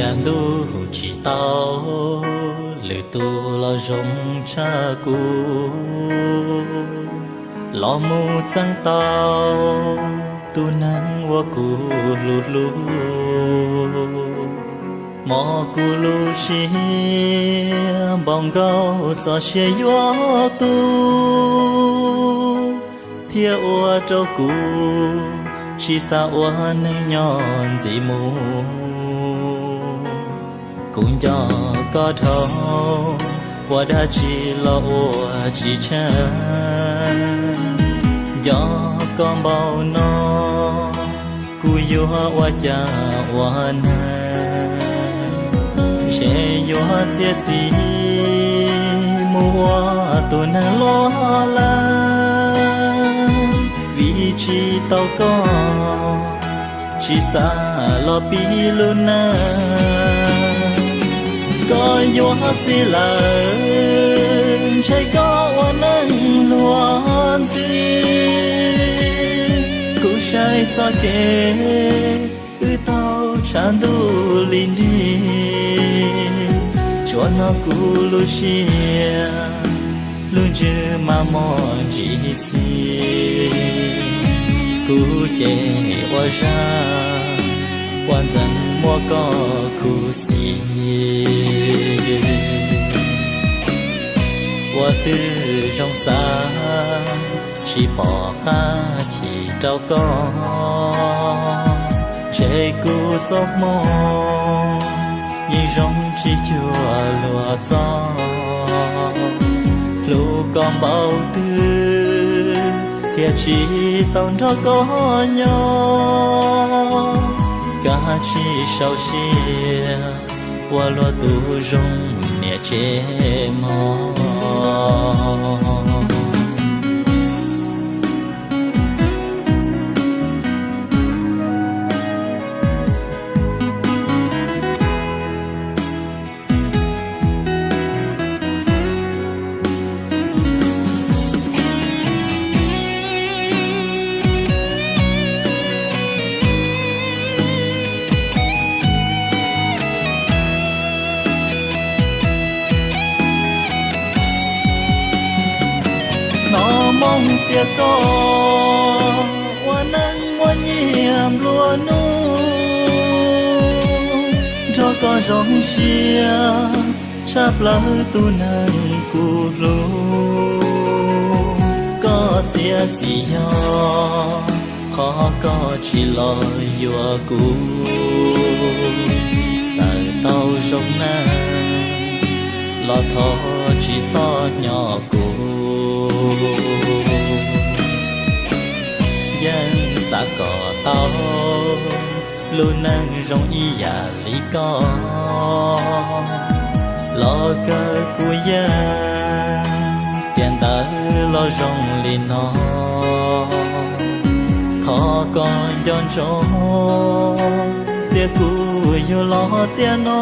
Cas ntuj tsis tau, lwm tus los zoo tshaj kuv, los mus txeeb tau tus neeg uas kuv hlub hlub. Mob kuv lub siab npaum nkaus txoj sia yuav tu, thiab ua rau kuv tsis xav ua neeg nyob ntxiv mus. Kuv nco koj dhau, ua dab tsi los ua tsis tsheej. Nco koj npaum no, kuv yuav ua cas ua neeg. Ntshe yuav txiav txim mus ua tus neeg loj lawm, vim tsis tau koj, tsis xav los pib lub neej. Koj yuav txiv lawm, ntshe koj ua neeg luag ntxhi. Kuv saib txoj kev wb tau tshav ntuj li nrig, tsuas hnov kuv lub siab lub ntsws mas mob ntsis txhij. Kuv ces ua zaj ua ntxeev muab koj khuv xim, ua twb zoo xav tsis pom qab chim rau koj. Ntshe kuv txoj hmoo yeej zoo tsis cuag luag txoj, hlub koj npaum twg thiaj tsis tau nrog koj nyob. Kav tsij sau siab ua luag tus zoo niam tsev mog. Hnov moo tias koj ua neej muaj nyiaj nplua nuj, nrog koj zoo siab tshaj plaws tus neeg kuv hlub. Koj txiav txim yog qhov koj tsis los yuav kuv, txawm tau zoo neej los thov tsis txhob nyob kuv. Yeej xav kom tau lub neej zoo ib yam li koj, los kawg kuv yeej tiam ntawd los zoo li no. Thov koj nco ntsoov tias kuv yug los tiam no,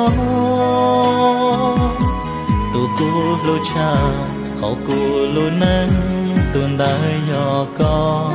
tus kuv hlub tshaj hauv kuv lub neej tus ntawd yog koj.